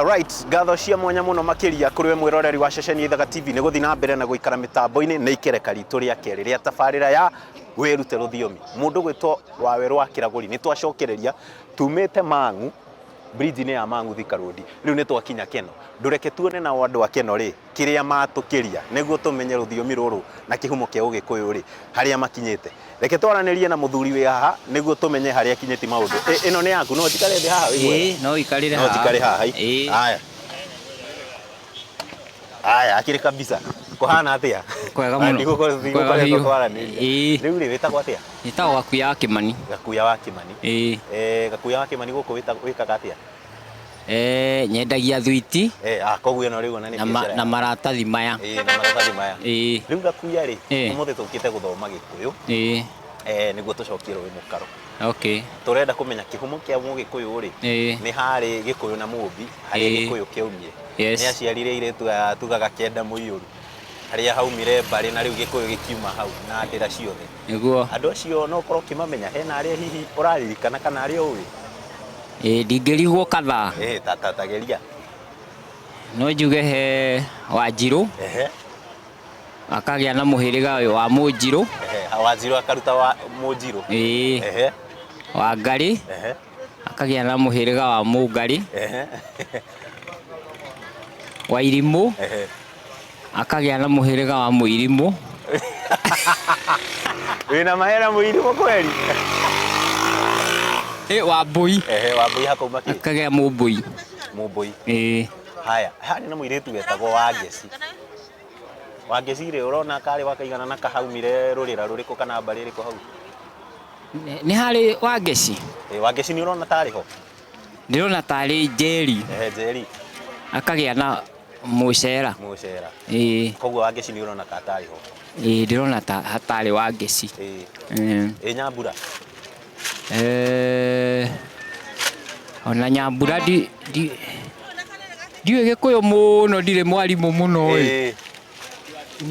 Right, ngatho cia mwanya muno makiria kuri we mwiroreri wa ceceni ya Ithaga TV nĩ gũthiĩ na mbere na gũikara mĩtambo-inĩ nĩ ikereka ritũ rĩa kerĩ rĩa tabarĩra ya wĩrute rũthiomi. Mũndũ gwĩtwo Wawerũ wa Kĩragũri nĩ twacokereria tumĩte Mang'u bridge-inĩ ya Mang'u Thika Road, rĩu nĩ twakinya Keno. Ndũreke tuone nao andũ a Keno rĩ kĩrĩa matũkĩria nĩguo tũmenye rũthiomi rũrũ na kĩhumo kĩa ũgĩkũyũ rĩ harĩa makinyĩte. Reke twaranĩrie na mũthuri wĩ haha nĩguo tũmenye harĩa akinyĩtie maũndũ. Ĩ, ĩno nĩ yaku, no njikare thĩ haha wĩ mwega? Ĩĩ, no ũikarĩre No haha. njikare haha. Ĩĩ. Haya. Haya, akĩrĩ kabisa. Kũhana atĩa? Kwega mũno. Ndigũkorwo Kwega ndigũkoretwo biũ. twaranĩria. Ĩĩ. Rĩu rĩ wĩtagwo atĩa? Njĩtagwo Gakuya wa Kĩmani. Gakuya wa Kĩmani. Ĩĩ. Eh, Gakuya wa Kĩmani gũkũ wĩkaga atĩa? Eh, nyendagia thwiti Eh, ah, koguo ĩno rĩu ona nĩ na, ma, biacara na yaku. maratathi maya. Ĩĩ, na maratathi maya. Ĩĩ. Rĩu Gakuya rĩ, Ĩĩ. ũmũthĩ tũkĩte gũthoma Gĩkũyũ. Ĩĩ. Eh, nĩguo tũcokie rũĩ mũkaro. Okay. Tũrenda kũmenya kĩhumo kĩa Mũgĩkũyũ rĩ, Ĩĩ. nĩ harĩ Gĩkũyũ na Mũmbi, harĩa Ĩĩ. Gĩkũyũ kĩaumire. Yes. Nĩ aciarire airĩtu aya tugaga kenda mũiyũru, harĩa haumire mbarĩ na rĩu Gĩkũyũ gĩkiuma hau na ndĩra ciothe. Nĩguo. Andũ acio no ũkorwo ũkĩmamenya, hena arĩa hihi ũraririkana kana arĩa ũĩ? Ĩĩ ndingĩrigwo kadhaa. Ĩĩ ta ta ta geria. No njuge he Wanjirũ. Ehe. Akagĩa na mũhĩrĩga ũyũ wa Mũnjirũ. Ehe, Wanjirũ akaruta wa Mũnjirũ. Ĩĩ. Ehe. Wangarĩ. Ehe. Akagĩa na mũhĩrĩga wa Mũngarĩ. Ehe. Wairimũ. Ehe. Akagĩa na mũhĩrĩga wa Mũirimũ. Wĩna mahera Mũirimũ kweri? Ĩ Wambũi. Ehe, Wambũi hakauma kĩ? Akagĩa Mũmbũi. Mũmbũi. Ĩĩ. Haya, harĩ na mũirĩtu wetagwo Wangeci. Wangeci rĩ, ũrona karĩ wa kaigana na kahaumire rũrĩra rũrĩkũ kana mbarĩ ĩrĩkũ hau? Nĩ harĩ Wangeci? Ĩ, Wangeci nĩ ũrona tarĩ ho? Ndĩrona tarĩ Njeri. Ehe, Njeri. Akagĩa na Mũcera. Mũcera. Ĩĩ. Koguo Wangeci nĩ ũrona ta atarĩ ho? Ĩĩ ndĩrona ta hatarĩ Wangeci. Ĩĩ. Mm. Ĩ Nyambura? Eh, ona Nyambura ndi ndi ndiũĩ Gĩkũyũ mũno ndirĩ mwarimũ mũno ĩ. Ĩĩ.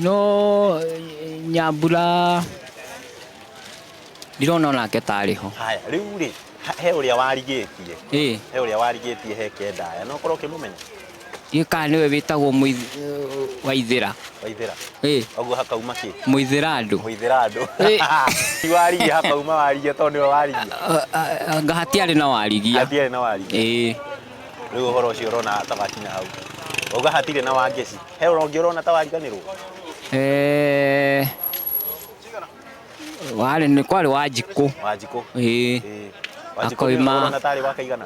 No Nyambura ndirona onake tarĩ ho. Haya, rĩu rĩ, he ũrĩa warigĩtie. Ĩĩ. He ũrĩa warigĩtie he kendaya. No ũkorwo ũkĩmũmenya? Ndiũĩ kana nĩwe wĩtagwo Waithĩra. Waithĩra. Ĩĩ. Ũguo hakauma kĩ? Mũithĩra andũ. Mũithĩra andũ. Ĩĩ. Ti warigia hakauma warigia tondũ nĩwe warigia. Anga hatiarĩ na warigia. Hatiarĩ na warigia. Ĩĩ. Rĩu ũhoro ũcio ũrona ta wakinya hau. Wauga hatirĩ na Wangeci. He ũngĩ ũrona ta wariganĩrwo? Eh, warĩ nĩ kwarĩ Wanjikũ. Wanjikũ. Ĩĩ. Ĩĩ. Wanjikũ Akoima. ũrona tarĩ wa kaigana?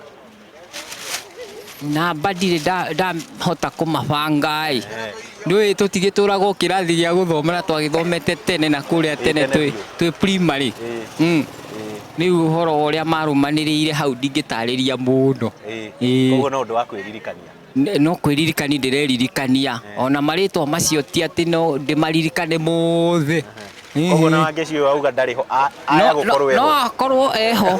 Namba ndirĩ ndahota kũmabanga ĩ. Ndũĩ tũtigĩtũraga o kĩrathi gĩa gũthoma na twagĩthomete tene na kũrĩa tene twĩ primary. Rĩu ũhoro wa ũrĩa marũmanĩrĩire hau ndingĩtarĩria mũno. Koguo no ũndũ wa kwĩririkania. No kwĩririkania ndĩreririkania. Ona marĩtwa macio ti atĩ no ndĩmaririkane mothe. Koguo na Wangeci ũyũ auga ndarĩ ho, aya gũkorwo eho. No akorwo eho.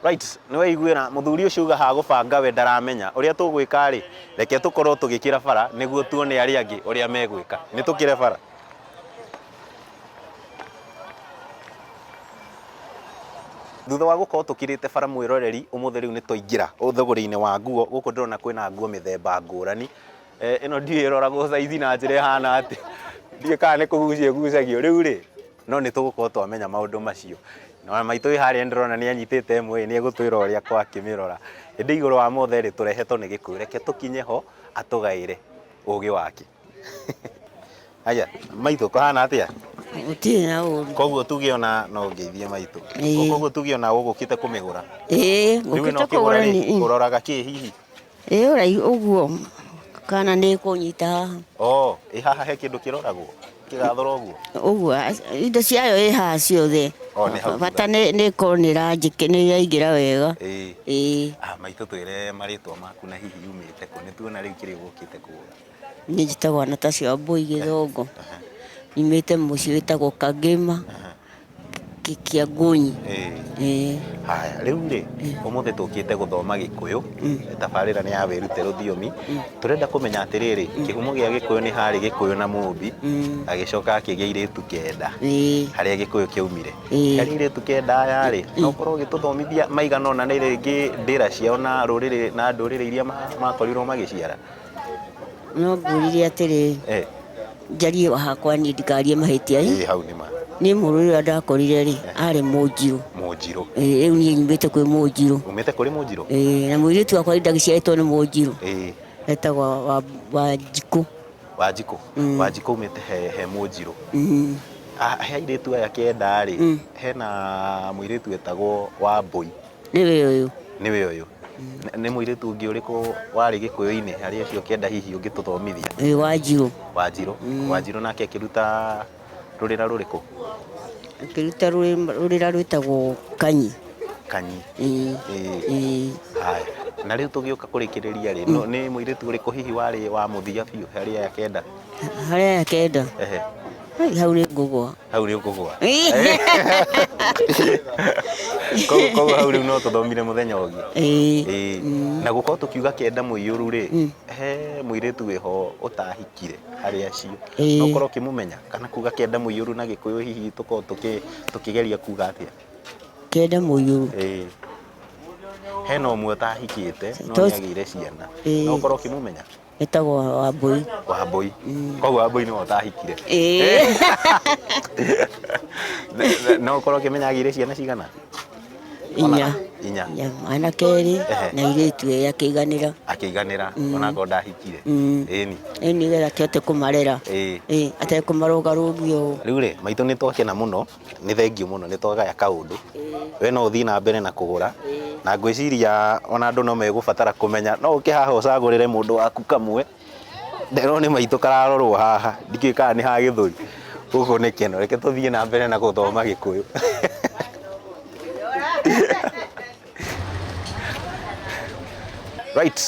Right, nĩ waiguĩra mũthuri ũcio uga hagũbanga we ndaramenya. Ũrĩa tũgwĩka rĩ, reke tũkorwo tũgĩkĩra bara nĩguo tuone arĩa angĩ ũrĩa megwĩka. Nĩ tũkĩre bara. Thutha wa gũkorwo tũkĩrĩte bara mwĩroreri, ũmũthĩ rĩu nĩ twaingĩra thũgũrĩ-inĩ wa nguo. Gũkũ ndĩrona kwĩna nguo mĩthemba ngũrani. Eh, ĩno ndiũĩ ĩroragwo saizi na njĩra ĩhana atĩa. Ndiũĩ kana nĩ kũgucio ĩgucagio. Rĩu rĩ, no nĩ tũgũkorwo twamenya maũndũ macio. Na maitũ wĩ harĩa ndĩrona nĩ anyitĩte ĩmwe nĩ egũtwĩra ũrĩa akorwo akĩmĩrora. Ĩndĩ igũrũ wa mothe rĩ, tũrehetwo nĩ Gĩkũyũ. Reke tũkinye ho atũgaĩre ũgĩ wake. Haya, maitũ kũhana atĩa? Gũtirĩ na ũru. Koguo tuge ona no ngeithie maitũ. Ĩĩ. Koguo tuge ona ũgũkĩte kũmĩgũra. Ĩĩ, Rĩu ĩno ngũkĩte ũkĩgũra kũgũra rĩ, nĩ ũroraga kĩ hihi? Ĩĩ ũraihu ũguo kana nĩ ĩkũnyita haha. Oh, ĩ haha he kĩndũ kĩroragwo kĩgathũra ũguo? Ũguo indo ciayo ĩ haha ciothe. Oh, nĩ hau Bata nĩ nĩ ĩkorwo nĩ ĩranjĩkĩ nĩ ĩraingĩra wega. Ĩĩ. Ĩĩ. Ah, maitũ twĩre marĩtwa maku na hihi umĩte kũ? Nĩ tuona rĩu kĩrĩa ũgũkĩte kũgũra. Niĩ njĩtagwo Anastasia Wambui Gĩthongo. Nyumĩte mũciĩ wĩtagwo Kangema. Kĩa ngũnyi. Ĩĩ. Haya, rĩu rĩ, ũmũthĩ tũkĩte gũthoma Gĩkũyũ, tabarĩra nĩ ya wĩrute rũthiomi. Tũrenda kũmenya atĩrĩrĩ, kĩhumo gĩa Gĩkũyũ nĩ harĩ Gĩkũyũ na Mũmbi, agĩcoka akĩgĩa airĩtu kenda, harĩa Gĩkũyũ kĩaumire. Harĩ airĩtu kenda aya rĩ, no ũkorwo ũgĩtũthomithia maigana ũna nĩ rĩngĩ ndĩra ciao na rũrĩrĩ na ndũrĩrĩ iria makorirwo magĩciara? No ngũririe atĩrĩ, njarie hakwa niĩ ndikarie mahĩtia ĩ. Ĩ hau nĩ ma. Niĩ mũrũrĩ ũrĩa ndakorire rĩ, arĩ Mũnjirũ. Mũnjirũ. Ĩ, rĩu niĩ nyumĩte kwĩ Mũnjirũ. Umĩte kũrĩ Mũnjirũ? Ĩ, na mũirĩtu wakwa ndagĩciarĩtwo nĩ Mũnjirũ. Ĩ. Etagwo Wanjikũ. Wanjikũ. Wanjikũ umĩte he Mũnjirũ. He airĩtu aya kenda rĩ, hena mũirĩtu wetagwo Wambũi. Nĩwe ũyũ. Nĩwe ũyũ. Nĩ mũirĩtu ũngĩ ũrĩkũ warĩ Gĩkũyũ-inĩ harĩ acio kenda hihi ũngĩtũthomithia? Ĩ, Wanjirũ. Wanjirũ. Wanjirũ nake akĩruta rũrĩra rũrĩkũ? Akĩruta rũrĩra rwĩtagwo Kanyi. Kanyi. Ĩ. Ĩ. Haya. Na rĩu tũgĩũka kũrĩkĩrĩria rĩ, nĩ mũirĩtu ũrĩkũ hihi warĩ wa mũthia biũ harĩ aya kenda? Harĩ aya kenda? Ehe. Hau nĩ ngũgwa. Hau nĩ ũkũgwa. Koguo hau rĩu no tũthomire mũthenya ũngĩ. Ĩ. Ĩ. Na gũkorwo tũkiuga kenda mũiyũru rĩ, he mũirĩtu wĩho ũtahikire harĩ acio. No ũkorwo ũkĩmũmenya kana kuga kenda mũiyũru na Gĩkũyũ hihi tũkorwo tũkĩgeria kuga atĩa? Kenda mũiyũru. Ĩ. Hena ũmwe ũtahikĩte no nĩagĩire ciana. No ũkorwo ũkĩmũmenya? Etagwo Wambũi. Wambũi. Koguo Wambũi nĩwe ũtahikire. Ĩ. No ũkorwo ũkĩmenya agĩire ciana cigana? Inya. Inya. Inya, anake erĩ na airĩtu erĩ akĩiganĩra. Akĩiganĩra onakorwo ndahikire. Ĩni. Ĩni nĩgetha akĩhote kũmarera. Ĩ. Ĩ, atekũmarũngarũngia ũũ. Rĩu rĩ, maitũ nĩ twakena mũno, nĩ thengiũ mũno nĩ twagaya kaũndũ. We no ũthiĩ na mbere na kũgũra. Na ngwĩciria ona andũ no megũbatara kũmenya, no ũke haha ũcagũrĩre mũndũ waku kamwe. Ndĩrona nĩ maitũ kararorwo haha, ndikĩũĩ kana nĩ ha gĩthũri. Gũkũ nĩ keno, reke tũthiĩ na mbere na gũthoma Gĩkũyũ. Right.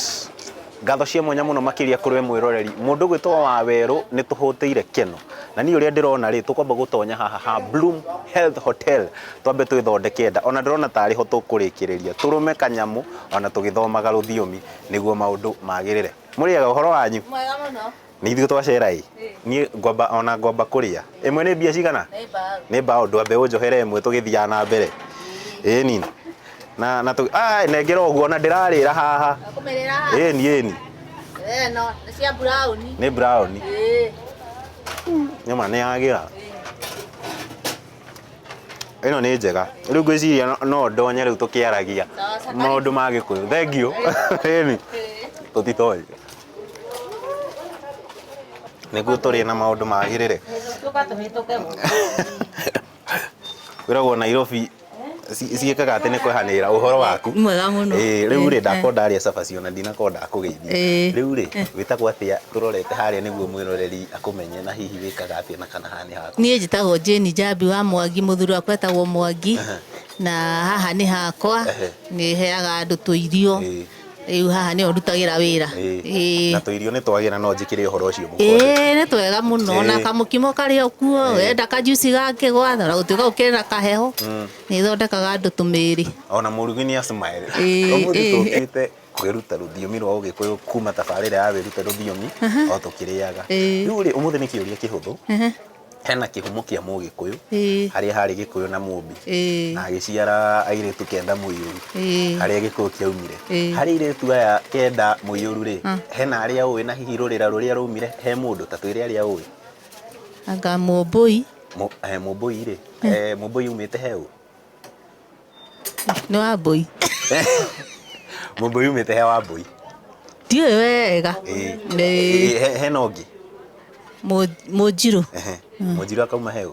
Ngatho cia mwanya mũno makĩria kũrĩ we mwĩroreri. Mũndũ gwĩtwo Wawerũ nĩ tũhũtĩire keno. Na niĩ ũrĩa ndĩrona rĩ, tũkwamba gũtonya haha ha Bloom Health Hotel twambe twĩthondeke nda. Ona ndĩrona tarĩ ho tũkũrĩkĩrĩria. Tũrũme kanyamũ ona tũgĩthomaga rũthiomi nĩguo maũndũ magĩrĩre. Mũrĩega ũhoro wanyu? Mwega mũno. Nĩ ithuĩ twacera ĩ. Niĩ ngwamba ona ngwamba kũrĩa. Ĩmwe nĩ mbia cigana? Nĩ mbaũ. Nĩ mbaũ, ndwambe ũnjohere ĩmwe tũgĩthiaga na mbere. Ĩni. Na na tũ nengera ũguo na ndĩrarĩra haha. Ũkũmĩrĩra haha. Ĩni ĩni. Ĩno nĩ cia brown. Nĩ brown. Ĩĩ. Nyama nĩ yagĩra. Ĩno nĩ njega. Rĩu ngwĩciria no ndonye rĩu tũkĩaragia maũndũ ma Gĩkũyũ. Thank you. Ĩni. Tũtitoĩ. Nĩguo tũrĩe na maũndũ magĩrĩre. Kwĩragwo Nairobi ciĩkaga atĩ nĩ kwehanĩra ũhoro waku. Mwega mũno. Ĩĩ, rĩu rĩ ndakorwo ndarĩa cabaci ona ndinakorwo ndakũgeithia. Rĩu rĩ wĩtagwo atĩa tũrorete harĩa nĩguo mwĩroreri akũmenye na hihi wĩkaga atĩa na kana haha nĩ haku? Niĩ njĩtagwo Jane Njambi wa Mwangi, mũthuri wakwa etagwo Mwangi na haha nĩ hakwa, nĩ heaga andũ tũirio. Rĩu haha nĩho ndutagĩra wĩra. Na tũirio nĩ twagĩra no njĩkĩre ũhoro ũcio mũkonde. Ĩĩ nĩ twega mũno na kamũkimo karĩ o kuo, wenda kajuici gakĩgwa ona gũtuĩka gũkĩrĩ na kaheho, nĩ ĩthondekaga andũ tũmĩrĩ. Ona mũrugi nĩ a smile. Ũmũthĩ tũkĩte kwĩruta rũthiomi rwa Ũgĩkũyũ kuma tabarĩra ya wĩrute rũthiomi o tũkĩrĩaga. Rĩu rĩ ũmũthĩ nĩ kĩũria kĩhũthũ. Hena kĩhumo kĩa Mũgĩkũyũ harĩa harĩ Gĩkũyũ na Mũmbi na agĩciara airĩtu kenda mũiyũru harĩa Gĩkũyũ kĩaumire. Harĩ airĩtu aya kenda mũiyũru rĩ, hena arĩa ũĩ na hihi rũrĩra rũrĩa rũmire he mũndũ ta twĩre arĩa ũĩ. Anga Mũmbũi. Mũmbũi rĩ, Mũmbũi umĩte he ũ? Nĩ Wambũi. Mũmbũi umĩte he Wambũi. Ndiũĩ wega. Hena ũngĩ? Mũnjirũ. Mũnjirũ akauma he ũ?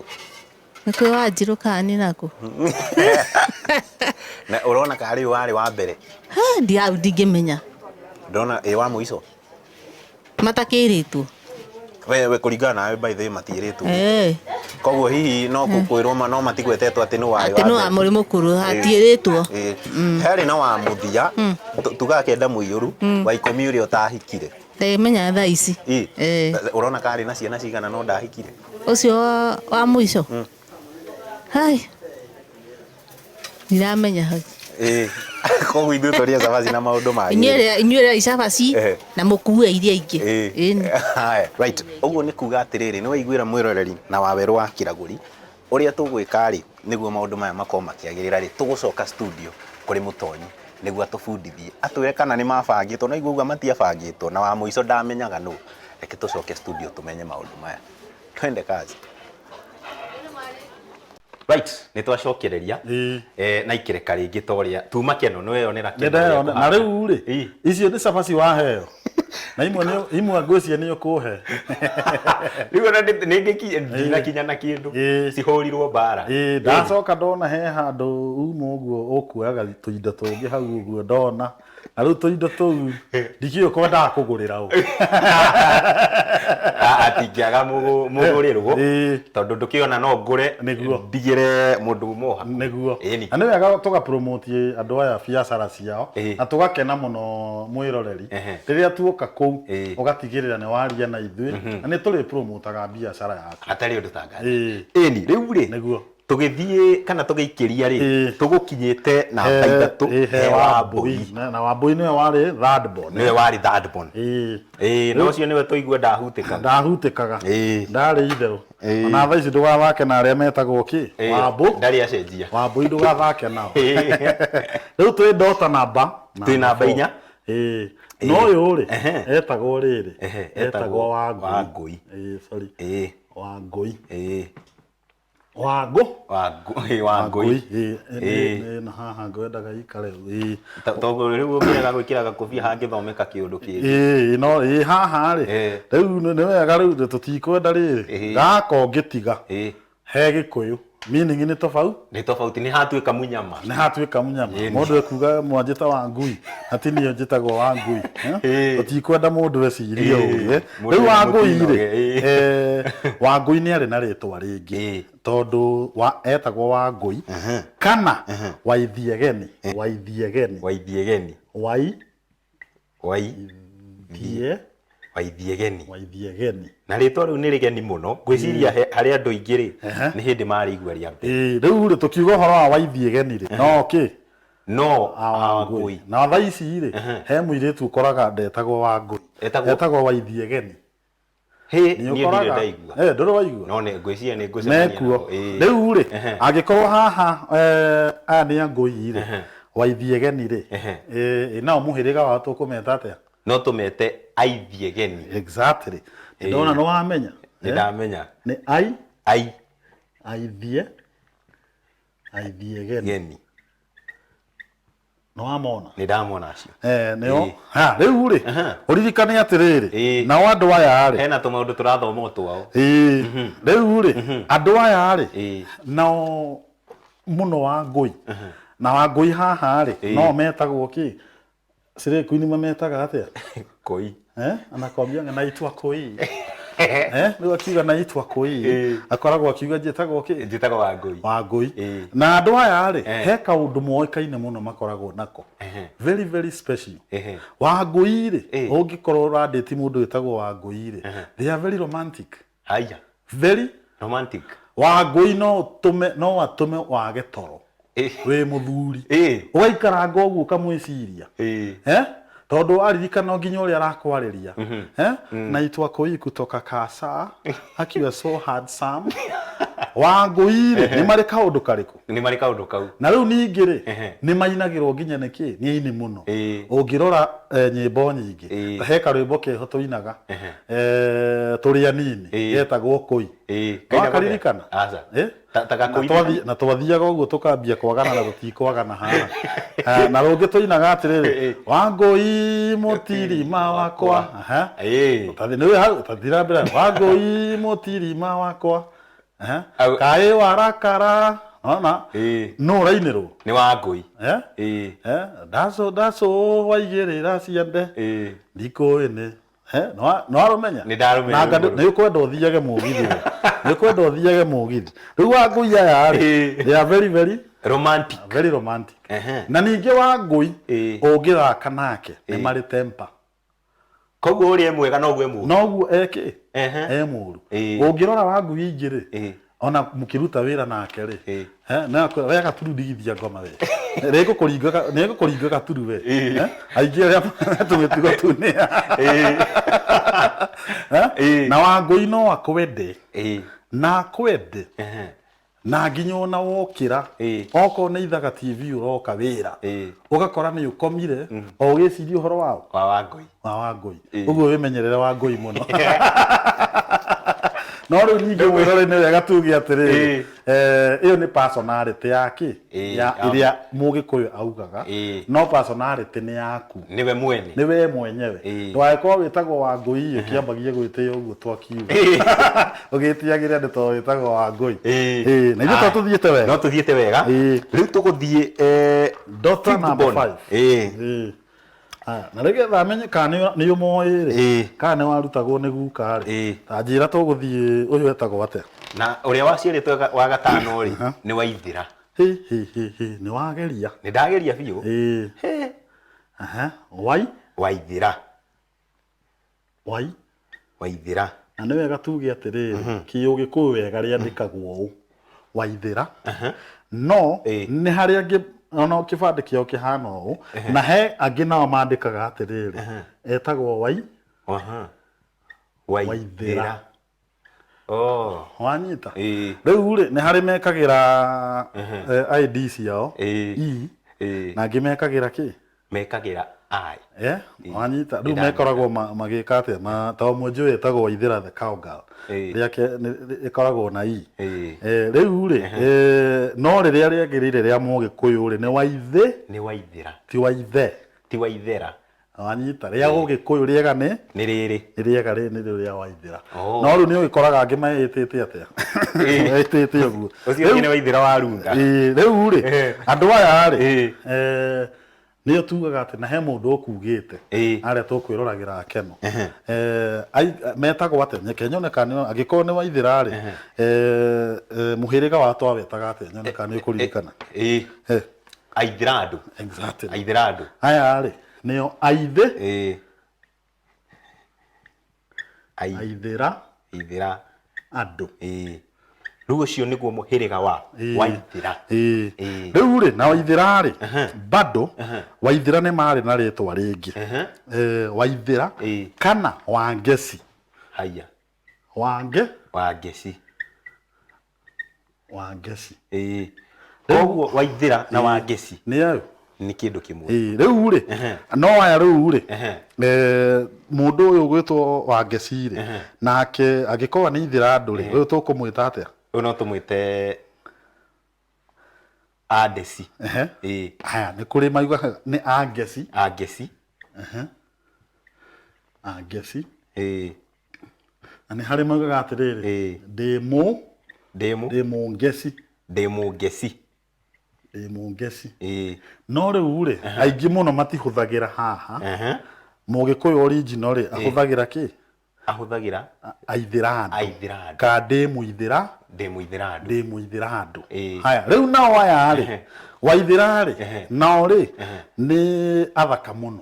Nĩ kwĩ Wanjirũ kana nĩ nakũ? Na ũrona karĩ ũyũ warĩ wa mbere? Ndingĩmenya. Ndona ĩ wa mũico? Matakĩrĩtwo. We kũringana nawe by the way matiĩrĩtwo. Koguo hihi no kwĩrwo no matigwetetwo atĩ nĩ warĩ wa Atĩ nĩ wa mũrĩ mũkũrũ, hatiĩrĩtwo. Harĩ na wa mũthia, tugaga kenda mũiyũru, wa ikũmi ũrĩa ũtahikire. Ndĩmenya thaa ici. Ũrona karĩ na ciana cigana no ndahikire? Ũcio wa mũico? Hai. Ndiramenya hau. Ĩĩ. Koguo ithuĩ tũrĩe cabaci na maũndũ mangĩ. Inyuĩ rĩai cabaci na mũkue iria ingĩ. Ĩni. Haya, right. Ũguo nĩ kuga atĩrĩrĩ, nĩ waiguĩra mwĩroreri na Wawerũ wa Kĩragũri, ũrĩa tũgwĩka rĩ, nĩguo maũndũ maya makorwo makĩagĩrĩra rĩ, tũgũcoka studio kũrĩ Mũtonyi nĩguo atũbundithie, atwĩre kana nĩ mabangĩtwo, no aigua ũguo matiabangĩtwo, na wa mũico ndamenyaga nũ. Reke tũcoke studio tũmenye maũndũ maya. Twende kazi. Right, nĩ twacokereria eh, na ikĩreka rĩngĩ ta ũrĩa tuma keno nĩ weyonera keno Nĩndeyona na rĩu rĩ icio nĩ cabaci waheo na imwe nĩ imwe ngwĩciria nĩ ũkũhe rĩu ona nĩ ngĩki ndinakinya na kĩndũ cihũrirwo mbara Ĩĩ, ndacoka ndona he handũ uma ũguo ũkuoyaga tũindo tũngĩ hau ũguo ndona na rĩu tũindo tũu ndikĩũĩ kwendaga kũgũrĩra ũ Atingĩaga mũgũrĩrwo tondũ ndũkĩona no ngũre ndigĩre mũndũ uma o hakuhĩ. Nĩguo. Na nĩ wega tũga promote andũ aya biacara ciao na tũgakena mũno mwĩroreri rĩrĩa tuoka kũu ũgatigĩrĩra nĩ waria na ithuĩ na nĩ tũrĩ promotaga biacara yaku hatarĩ ũndũ tangaza. Ĩni rĩu rĩ nĩguo tũgĩthiĩ kana tũgĩikĩria rĩ tũgũkinyĩte namba ithatũ he Wambũi na Wambũi nĩwe warĩ third born nĩwe warĩ third born ĩĩ na ũcio nĩwe tũigua ndahutĩkaga ndahutĩkaga ndarĩ itherũ ona thaa ici ndũgathake na arĩa metagwo kĩ Wambũ ndarĩ acenjia Wambũi ndũgathake nao rĩu twĩ ndota namba Twĩ namba inya. Ĩĩ no ũyũ rĩ etagwo rĩrĩ etagwo Wangũi Ĩĩ sorry Wangũi Ĩĩ Wangũ Wangũi Wangũi ĩĩ na haha ngwendaga ikare ĩĩ tondũ rĩu ũngĩrega gwĩkĩra gakobia hangĩthomeka kĩũndũ kĩngĩ ĩĩ no ĩĩ haha rĩ rĩu nĩ wega rĩu tũtikwenda rĩrĩ gaka ũngĩtiga he gĩkũyũ meaning nĩ tofauti nĩ tofauti nĩ hatuĩka munyama nĩ hatuĩka munyama mũndũ ekuga mwanjĩta wa ngui na ti niĩ njĩtagwo wa ngui tũtikwenda mũndũ ecirie ũru rĩu wa ngui rĩ wa ngui nĩ arĩ na rĩtwa rĩngĩ tondũ etagwo wa ngui kana waithiegeni waithiegeni waithiegeni wai wai thie waithiegeni waithiegeni na rĩtwa rĩu nĩ rĩgeni mũno ngwĩciria harĩ andũ aingĩ rĩ nĩ hĩndĩ marĩigua rĩa mbere rĩu rĩ tũkiuga ũhoro wa waithiegeni rĩ no kĩ no Wangũi na thaa ici rĩ he mũirĩtu ũkoraga ndetagwo Wangũi etagwo waithiegeni Hĩ, niĩ ndirĩ ndaigua ndũrĩ waigua no nĩ ngwĩciria nĩ ngũcemania mekuo rĩu rĩ angĩkorwo haha aya nĩ Angũi rĩ waithiegeni rĩ nao mũhĩrĩga wao tũkũmeta atĩa no tũmete aithiegeni exactly ndona nĩ wamenya nĩ ndamenya nĩ ai ai aithie aithiegeni geni nĩ wamona nĩ ndamona acio nĩo ha rĩu rĩ ũririkane atĩrĩrĩ nao andũ aya rĩ hena tũmaũndũ tũrathoma o twao rĩu rĩ andũ aya rĩ nao mũno Wangũi na Wangũi haha rĩ no metagwo kĩ Sirĩ Queen mametaga atĩa koi anakwambia naitwa koi rĩu akiuga naitwa koi akoragwo akiuga njĩtagwo kĩ njĩtagwo Wangũi Wangũi na andũ aya rĩ he kaũndũ moĩkaine mũno makoragwo nako very very special Wangũi rĩ ũngĩkorwo ũrandĩti mũndũ wĩtagwo Wangũi rĩ they are very romantic haya very romantic Wangũi no ũtũme no atũme wage toro wĩ mũthuri ũgaikaranga ũguo ũkamwĩciria tondũ aririkana nginya ũrĩa arakwarĩria naitwa koi kutoka kasa akiwa so handsome Wangũi rĩ nĩ marĩ kaũndũ karĩkũ nĩ marĩ kaũndũ kau na rĩu ningĩ rĩ nĩ mainagĩrwo nginya nĩ kĩ nĩ aini mũno ũngĩrora nyĩmbo nyingĩ ta he karwĩmbo keho tũinaga tũrĩ anini getagwo kũi wakaririkana na twathiaga ũguo tũkambia kwagana na tũtikwagana haha na rũngĩ tũinaga atĩrĩrĩ Wangũi mũtirima wakwa ũtathira mbere Wangũi mũtirima wakwa kaĩ warakara ona no ũrainĩrwo nĩ Wangũi ndacũ ndacũ waigĩrĩra ciande ndikũĩ nĩ nĩ warũmenya nĩ ndarũmenya nĩ ũkwenda ũthiage mũgithi nĩ ũkwenda ũthiage mũgithi rĩu Wangũi aya rĩ they are very very romantic very romantic na ningĩ Wangũi ũngĩthaka nake nĩ marĩ temper koguo ũrĩa e mwega noguo e mũũru noguo ekĩ e mũũru ũngĩrora Wangũi ingĩ rĩ Ona mũkĩruta wĩra nake rĩ, no akwĩra, we gaturu ndigithia ngoma we, nĩgũkũringa gaturu we. Aingĩ arĩa tũmĩtugo tu nĩ na Wangũi no akwende na akwende na nginya ona wokĩra, okorwo nĩ Ithaga TV ũroka wĩra, ũgakora nĩ ũkomire o ũgĩciria ũhoro wao wa Wangũi, wa Wangũi. Ũguo wĩmenyerere Wangũi mũno. No rĩu ningĩ mwĩrore nĩ wega tuge atĩrĩrĩ, ĩyo nĩ personality ya kĩ, ya ĩrĩa Mũgĩkũyũ augaga, no personality nĩ yaku, nĩwe mwene, nĩ we mwenyewe. Ndũgagĩkorwo wĩtagwo Wangũi ũkĩambagie gwĩtĩĩa ũguo twakiuga, ũgĩtĩagĩre andũ tondũ wĩtagwo Wangũi. Na ithuĩ to tũthiĩte wega, no tũthiĩte wega. Rĩu tũgũthiĩ daughter number 5. Na nĩgetha amenye kana nĩ ũmoĩ rĩ, kana nĩ warutagwo nĩ guka rĩ, ta njĩra tũgũthiĩ ũyũ etagwo atĩa? Na ũrĩa waciarĩtwo wa gatano rĩ, nĩ Waithĩra. Hi hi hi hi, nĩ wageria. Nĩ ndageria biũ. Wai? Waithĩra. Wai? Waithĩra. Na nĩ wega tuge atĩrĩrĩ, kĩũgĩkũyũ wega rĩandĩkagwo ũũ, Waithĩra. No nĩ harĩ angĩ ona kĩbandĩ kĩao kĩhana ũũ, na he angĩ nao mandĩkaga atĩrĩrĩ, etagwo Wai? Waithĩra. Wanyita? Rĩu rĩ, nĩ harĩ mekagĩra ID ciao E, na angĩ mekagĩra kĩ? Mekagĩra I. Wanyita? Rĩu mekoragwo magĩka atĩa? Ta ũmwe njũĩ etagwo Waithĩra the cowgirl, rĩake ĩkoragwo na E. Rĩu rĩ, no rĩrĩa rĩagĩrĩire rĩa Mũgĩkũyũ rĩ, nĩ Waithĩ? Nĩ Waithĩra. Ti Waithe. Ti Waithera. Wanyita? Rĩa Ũgĩkũyũ rĩega nĩ? Nĩ rĩrĩ. Nĩ rĩega rĩ, nĩ rĩrĩa Waithĩra. No rĩu nĩ ũgĩkoraga angĩ meĩtĩte atĩa? Meĩtĩte ũguo. Ũcio ũngĩ nĩ Waithĩra wa Runda. Rĩu rĩ, andũ aya rĩ, nĩo tugaga atĩ na he mũndũ ũkugĩte arĩa tũkwĩroragĩra akeno. Metagwo atĩa? Nyeke nyone kana angĩkorwo nĩ Waithĩra rĩ, mũhĩrĩga wa twawetaga atĩa? Nyone kana nĩ ũkũririkana. Aithĩra andũ. Exactly. Aithĩra andũ. Aya rĩ, nĩo aithĩ. Aithĩra. Aithĩra. Andũ. Rĩu ũcio nĩguo mũhĩrĩga wa Waithĩra. Rĩu rĩ, na Waithĩra rĩ, bado Waithĩra nĩ marĩ na rĩtwa rĩngĩ. Waithĩra kana Wangeci. Haya. Wange? Wangeci. Wangeci. Koguo Waithĩra na Wangeci nĩ ayo nĩ kĩndũ kĩmwe. Rĩu rĩ, no aya rĩu rĩ, mũndũ ũyũ ũgwĩtwo Wangeci rĩ, nake angĩkorwo nĩ Ithĩra andũ rĩ, ũyũ tũkũmwĩta atĩa? Ũyũ no tũmwĩte Andeci. Haya, nĩ kũrĩ maugaga nĩ Angeci. Angeci. Angeci. Na nĩ harĩ maugaga atĩrĩrĩ, ndĩ mũ, ndĩ mũngeci. Ndĩ mũngeci. Ndĩ mũngeci. No rĩu rĩ, aingĩ mũno matihũthagĩra haha. Mũgĩkũyũ original rĩ, ahũthagĩra kĩ? Ahũthagĩra Aithĩra andũ. Aithĩra andũ. Ka ndĩ mũithĩra. Ndĩ mũithĩra andũ. Ndĩ mũithĩra andũ. Haya, rĩu nao aya rĩ, Waithĩra rĩ, nao rĩ, nĩ athaka mũno.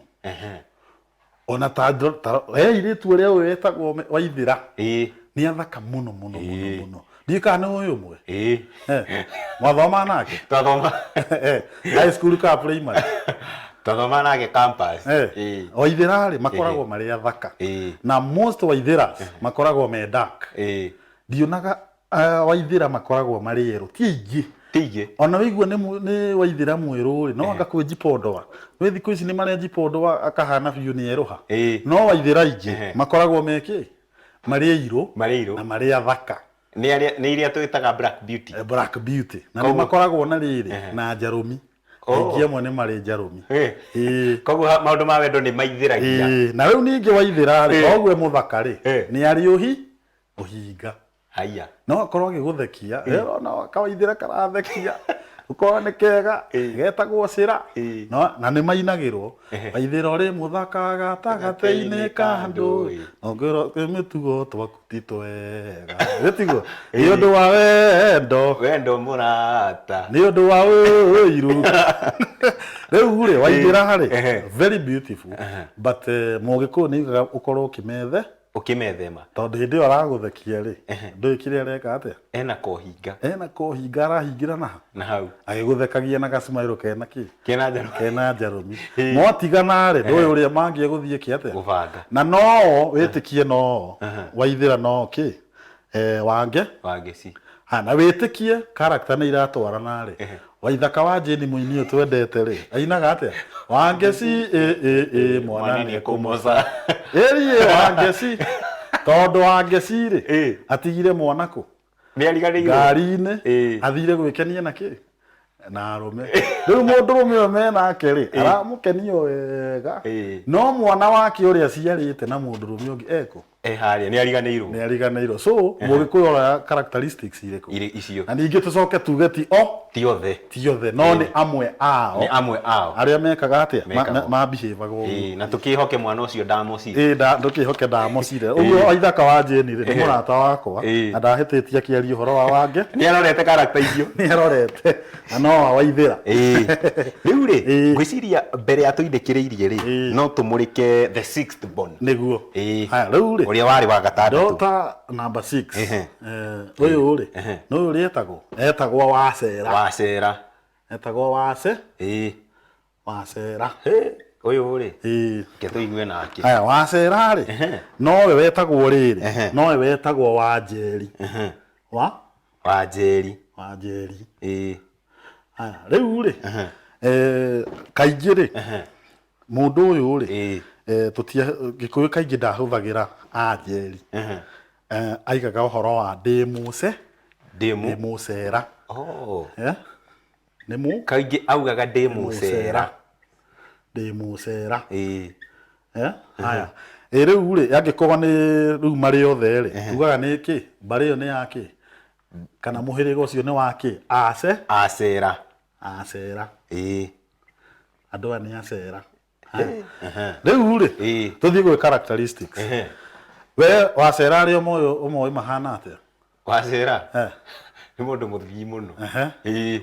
Ona ta airĩtu ũrĩa ũyũ wetagwo Waithĩra, nĩ athaka mũno mũno mũno mũno. Ndiũĩ kana nĩ ũyũ ũmwe. Mwathoma nake? Twathoma. High school kana primary? Twathoma nake campus. Waithĩra rĩ, makoragwo marĩ athaka. Na most Waithĩras makoragwo me dark. Ndionaga Waithĩra makoragwo marĩ erũ, ti aingĩ. Ti aingĩ. Ona wĩigua nĩ Waithĩra mwerũ rĩ, no anga kwĩ Njipondoa. Wĩ thikũ ici nĩ marĩa Njipondoa akahana biũ nĩ erũha. No Waithĩra aingĩ makoragwo me kĩ? Marĩ airũ Marĩ airũ. na marĩ athaka. Nĩ iria twĩtaga black beauty. Black beauty. Na nĩ makoragwo na rĩrĩ, na njarũmi. Aingĩ amwe nĩ marĩ njarũmi. Koguo maũndũ ma wendo nĩ maithĩragia. Na rĩu ningĩ Waithĩra rĩ, oguo e mũthaka rĩ, nĩ arĩ ũhinga. Haya. No akorwo agĩgũthekia, no kawaithĩra karathekia, ũkorwo nĩ kega, getagwo cĩra. No, na nĩ mainagĩrwo. Waithĩra ũrĩ mũthaka gatagatĩ-inĩ ka andũ, no ngwĩrwo twĩ mĩtugo twaku ti twega. Gĩtiguo? Nĩ ũndũ wa wendo. Wendo mũrata. Nĩ ũndũ wa ũiru. Rĩu rĩ, Waithĩra rĩ, very beautiful. But Mũgĩkũyũ nĩ augaga ũkorwo ũkĩmethe. Ũkĩmethema. Tondũ hĩndĩ ĩyo aragũthekia rĩ, ndũĩ kĩrĩa areka atĩa? Ena kohinga. Ena kohinga arahingĩra na ha? Na hau. Agĩgũthekagia na gacimaĩro kena kĩ? Kena njarũmi. Kena njarũmi. Mwatigana rĩ, ndũĩ ũrĩa mangĩ egũthiĩ kĩ atĩa? Gũbanga. Na noo wĩtĩkie noo, Waithĩra noo kĩ? Wange. Wangeci. Ha, na wĩtĩkie character nĩ iratwarana rĩ. Waithaka wa Jane mũini ũyũ twendete rĩ, ainaga atĩa? Wangeci ĩ ĩ ĩ mwana nĩ ekũmoca. Ĩriĩ Wangeci. Tondũ Wangeci rĩ, atigire mwana kũ? Nĩ ariganĩirwo. Ngari-inĩ, athire gwĩkenia na kĩ? Na arũme. Rĩu mũndũrũme ũyũ menake rĩ, aramũkenia wega. No mwana wake ũrĩa aciarĩte na mũndũrũme ũngĩ ekũ? Harĩa nĩ ariganĩirwo. Nĩ ariganĩirwo. So mũgĩkũyũ ũroya characteristics irĩkũ? Irĩ icio. Na ningĩ tũcoke tuge ti o ti othe. Ti othe, no nĩ amwe ao. Nĩ amwe ao. Arĩa mekaga atĩa? Mekaga. Ma behave ũguo. Na tũkĩhoke mwana ũcio ndamocire. Ĩĩ, ndũkĩhoke ndamocire. Ũguo Waithaka wa Jane rĩ, nĩ mũrata wakwa na ndahĩtĩtie akĩaria ũhoro wa Wange. Nĩ arorete character icio. Nĩ arorete. Na no wa Waithĩra. Rĩu rĩ, ngwĩciria mbere ya tũindĩkĩrĩirie rĩ, no tũmũrĩke the sixth born. Nĩguo. Haya, rĩu rĩ, Ũrĩa warĩ wa gatandatũ. Daughter number 6. Ũyũ rĩ, nĩ ũyũ ũrĩa etagwo? Etagwo Wacera. Wacera. Etagwo Wace. Wacera. Ũyũ rĩ, reke tũigue nake. Haya, Wacera rĩ, nowe wetagwo rĩrĩ, nowe wetagwo Wanjeri. Wa? Wanjeri. Wanjeri. Haya, rĩu rĩ, kaingĩ rĩ, mũndũ ũyũ rĩ, tũtia Gĩkũyũ kaingĩ ndahũthagĩra Anjeri. Aigaga ũhoro wa ndĩ mũce, ndĩ mũcera. Nĩ mũ? Kaingĩ augaga ndĩ mũcera. Ndĩ mũcera. Haya. Rĩu rĩ, angĩkorwo nĩ rĩu marĩ othe rĩ, tugaga nĩ kĩ? Mbarĩ ĩyo nĩ ya kĩ? Kana mũhĩrĩga ũcio nĩ wa kĩ? Ace? Acera. Acera. Andũ aya nĩ acera. Rĩu rĩ, tũthiĩ gwĩ characteristics. We wacera arĩa ũmoĩ mahana atĩa? Wacera? Nĩ mũndũ mũthii mũno.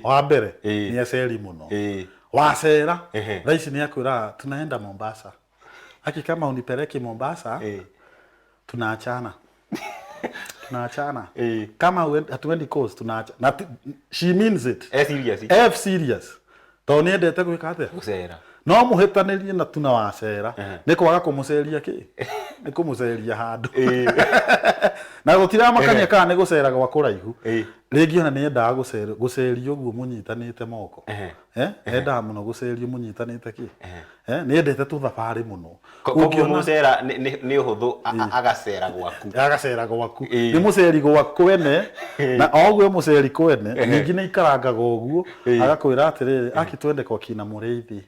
Wa mbere, nĩ aceri mũno. Wacera, thaa ici nĩ akwĩraga tunaenda Mombasa. Aki kama unipeleke Mombasa, tunaachana. Tunaachana. Kama hatuendi coast, tunaachana. Na she means it. Serious. F serious. Tondũ nĩ endete gwĩka atĩa? Gũcera. No mũhĩtanĩrie na tuna wacera. Nĩ kwaga kũmũceria kĩ? Nĩ kũmũceria handũ. Na gũtiramakania kana nĩ gũcera gwa kũraihu. Rĩngĩ ona nĩ endaga gũcerio ũguo mũnyitanĩte moko. Endaga mũno gũcerio mũnyitanĩte kĩ? Nĩ endete tũthabarĩ mũno. Koguo mũcera nĩ ũhũthũ agacera gwaku. Agacera gwaku. Nĩ mũceri gwa kwene. Na o ũguo mũceri kwene, ningĩ nĩ aikarangaga ũguo, agakwĩra atĩrĩrĩ, aki twende kwa kina Mũrĩithi.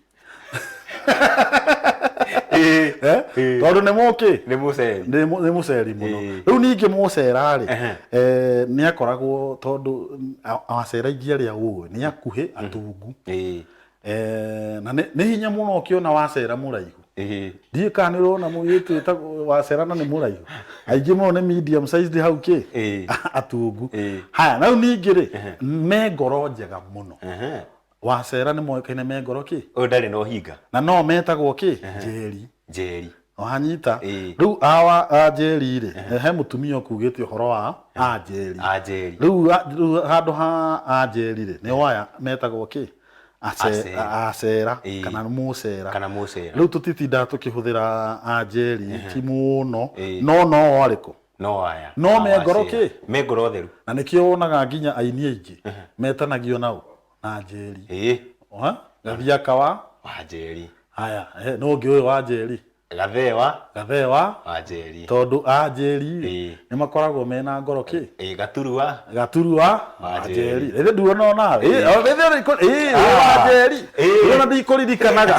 Tondũ nĩ mũkĩ? Nĩ mũceri. Nĩ mũceri mũno. Rĩu ningĩ mũcera rĩ, nĩ akoragwo tondũ acera aingĩ arĩa ũĩ, nĩ akuhĩ atungu. Na nĩ hinya mũno ũkĩona wacera mũraihu. Ndiũĩ kana nĩ ũrona mũirĩtu wĩtagwo wacera na nĩ mũraihu. Aingĩ mũno nĩ medium sized hau kĩ? Atungu. Haya, na rĩu ningĩ rĩ, me ngoro njega mũno. Wacera nĩ moĩkaine me ngoro kĩ? Ũyũ ndarĩ na ũhinga. Na no metagwo kĩ? Njeri. Njeri. Wanyita? Rĩu awa a Njeri rĩ, he mũtumia ũkugĩte ũhoro wa a Njeri. A Njeri. Rĩu handũ ha a Njeri rĩ, nĩ waya metagwo kĩ? Acera kana mũcera. Kana mũcera. Rĩu tũtitindaga tũkĩhũthĩra a Njeri ti mũno, no no arĩkũ? No aya. No me ngoro kĩ? Me ngoro theru. Na nĩkĩo wonaga nginya aini aingĩ metanagio nao na Njeri. Gathiaka wa? Wa Njeri. Haya, no ũngĩ ũyũ wa Njeri. Gathewa. Gathewa. Wa Njeri. Tondũ a Njeri nĩ makoragwo mena ngoro kĩ? Gaturua. Gaturua. Wa Njeri. Rĩrĩ nduona onawe. Wa Njeri. Ona ndikũririkanaga.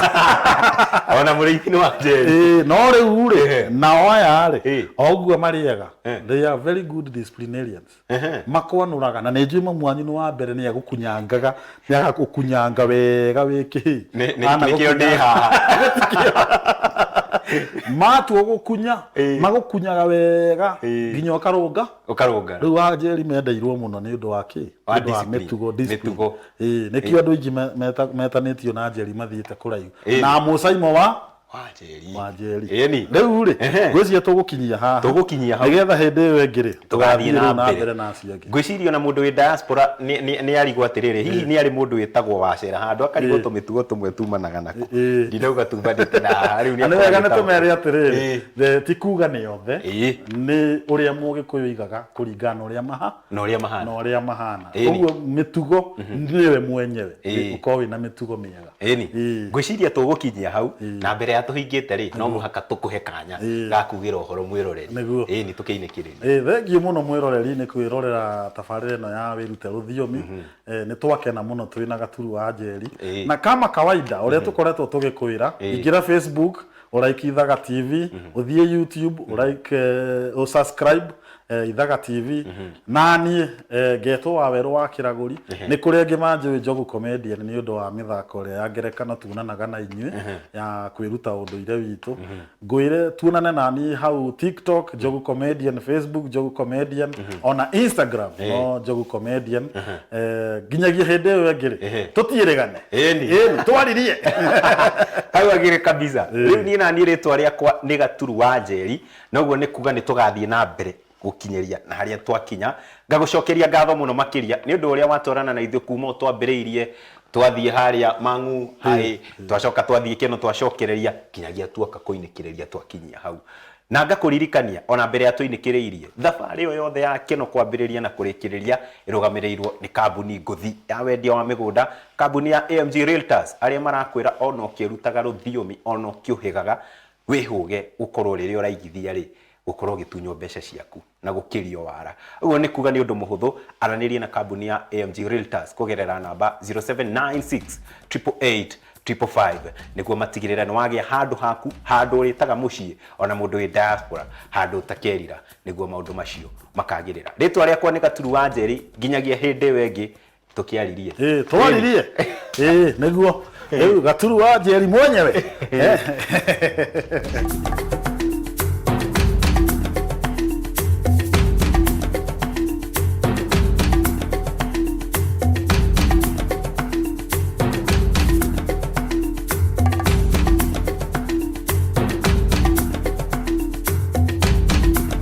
Ona mũrĩithi nĩ wa Njeri. No rĩu rĩ, nao aya rĩ, o ũguo marĩaga. They are very good disciplinarians. Makwanũraga na nĩ njũĩ mamu wanyu nĩ wa mbere nĩ agũkunyangaga, nĩ agagũkunyanga wega wĩ kĩhĩĩ. Nĩkĩo ndĩ haha. Matua gũkunya, magũkunyaga wega nginya ũkarũnga. Ũkarũnga. Rĩu wa Njeri mendeirwo mũno nĩ ũndũ wa kĩ? Wa Nĩ ũndũ wa discipline. mĩtugo, discipline. Mĩtugo. Nĩkĩo andũ aingĩ metanĩtio na Njeri mathiĩte kũraihu. Na Mũcaimo wa? Wanjeri. Wanjeri. Ĩni. Rĩu rĩ, Ehe. ngwĩciria tũgũkinyia haha. Tũgũkinyia hau. Nĩgetha hĩndĩ ĩyo ĩngĩ rĩ, Tũgathiĩ tũgathiĩ na rĩu na mbere. mbere na acio angĩ. Ngwĩciria ona mũndũ wĩ diaspora nĩ arigwo atĩrĩrĩ, hihi nĩ arĩ mũndũ wĩtagwo Wacera handũ akarigwo tũmĩtugo tũmwe tumanaga nako. Ndinauga tumanĩte na haha rĩu Na nĩ wega nĩ tũmere atĩrĩrĩ, ti kuga nĩ othe, nĩ ũrĩa Mũgĩkũyũ oigaga kũringana na ũrĩa maha na ũrĩa mahana. Na ũrĩa mahana. Ũguo mĩtugo nĩwe mwenyewe, ũkorwo wĩna mĩtugo mĩega. Ĩni. Ngwĩciria tũgũkinyia hau na mbere ya tũhingĩte rĩ, no mũhaka tũkũhe kanya ga kugĩra ũhoro mwĩroreri. Nĩguo. Ĩni, tũkĩinĩkĩrĩria. Thengiũ mũno mwĩroreri nĩ kwĩrorera tabarĩra ĩno ya wĩrute rũthiomi. Nĩ twakena mũno twĩna Gaturu wa Njeri. Na kama kawaida ũrĩa tũkoretwo tũgĩkwĩra, ingĩra Facebook ũraiki Ithaga TV, ũthiĩ YouTube ũraike, ũsubscribe Ithaga TV. Na niĩ ngetwo Wawerũ wa Kĩragũri. Nĩ kũrĩ angĩ manjũĩ Njogu Comedian nĩ ũndũ wa mĩthako ĩrĩa ya ngerekano tuonanaga na inyuĩ ya kwĩruta ũndũire witũ. Ngwĩre tuonane na niĩ hau TikTok Njogu Comedian, Facebook Njogu Comedian, ona Instagram no Njogu Comedian. Nginyagia hĩndĩ ĩyo ĩngĩ rĩ, tũtiĩrĩgane. Ĩni. Twaririe. Hau agĩrĩ kabisa. Rĩu niĩ na niĩ rĩtwa rĩakwa nĩ Gaturu wa Njeri, noguo nĩ kuga nĩ tũgathiĩ na mbere gũkinyĩria na harĩa twakinya. Ngagũcokeria ngatho mũno makĩria nĩ ũndũ ũrĩa watwarana na ithuĩ kuma o twambĩrĩirie, twathiĩ harĩa Mang'u High, twacoka twathiĩ Keno, twacokereria kinyagia tuoka kũinĩkĩrĩria twakinyia hau. Na ngakũririkania ona mbere ya tũinĩkĩrĩirie, thabarĩ ĩyo yothe ya Keno kwambĩrĩria na kũrĩkĩrĩria ĩrũgamĩrĩirwo nĩ kambuni ngũthi ya wendia wa mĩgũnda, kambuni ya AMG Realtors, arĩa marakwĩra ona ũkĩrutaga rũthiomi ona ũkĩũhĩgaga wĩhũge gũkorwo rĩrĩa ũraigithia rĩ, gũkorwo ũgĩtunywo mbeca ciaku na gũkĩrio wara. Ũguo nĩ kuga nĩ ũndũ mũhũthũ, aranĩrie na kambuni ya AMG Realtors kũgerera namba 0796 888 555 nĩguo matigĩrĩre nĩ wagĩa handũ haku, handũ ũrĩtaga mũciĩ, ona mũndũ wĩ diaspora, handũ ũtakerira, nĩguo maũndũ macio makagĩrĩra. Rĩtwa rĩakwa nĩ Gaturu wa Njeri, nginyagia hĩndĩ ĩyo ĩngĩ tũkĩaririe. Twaririe. Nĩguo. Rĩu Gaturu wa Njeri mwenyewe.